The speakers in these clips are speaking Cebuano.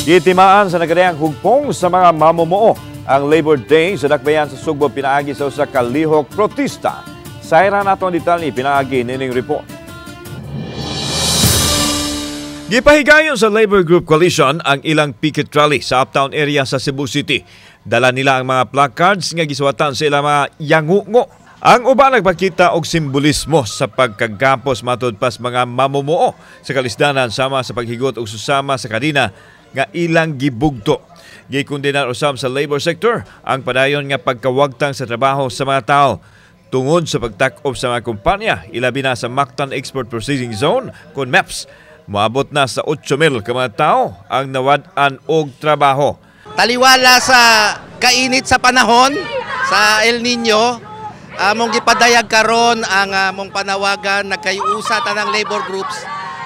Gitimaan sa nagkadayang hugpong sa mga mamumuo ang Labor Day sa dakbayan sa Sugbo pinaagi sa usa ka lihok protesta. Sayra nato ang detalye pinaagi nining report. Gipahigayon sa Labor Group Coalition ang ilang picket rally sa Uptown area sa Cebu City. Dala nila ang mga placards nga gisuwatan sa ilang mga yangungo. Ang uban nagpakita og simbolismo sa pagkagapos matud pas mga mamumuo sa kalisdanan sama sa paghigot og susama sa kadena nga ilang gibugto. Gikondenar usab sa labor sector ang padayon nga pagkawagtang sa trabaho sa mga tao tungod sa pagtak-op sa mga kumpanya, ilabi na sa Mactan Export Processing Zone kon MEPS. Moabot na sa 8,000 ka mga tao ang nawad-an og trabaho. Taliwala sa kainit sa panahon, sa El Nino, among gipadayag karon ang among panawagan, nagkayusa tanang labor groups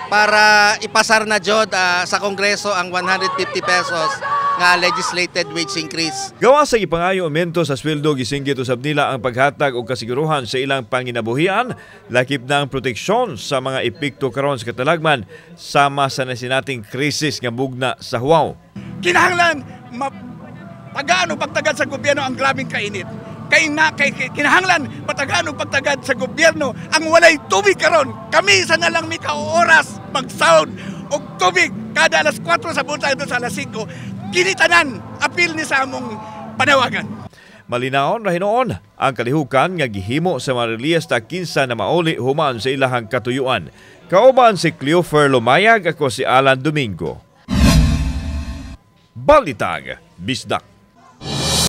para ipasar na jud sa Kongreso ang 150 pesos nga legislated wage increase. Gawa sa ipangayo aumento sa sweldo, gisinggit usab nila ang paghatag og kasiguruhan sa ilang panginabuhian, lakip na ang proteksyon sa mga epekto karon sa katalagman sama sa nasinating krisis nga bugna sa huwaw. Kinahanglan matagaan o pagtagad sa gobyerno ang grabing kainit. Kay na kay, kay kinahanglan patagaan og pagtagad sa gobyerno ang walay tubig karon. Kami isa na lang mi ka oras magsound og tubig kada alas 4 sa buntag sa alas 5. Kini tanan apil ni sa among panawagan. Malinawon ra hinuon ang kalihukan nga gihimo sa mga relyista kinsa na mauli human sa ilahang katuyuan. Kauban si Cleofer Lumayag, ako si Alan Domingo. Balitag, Bisdak.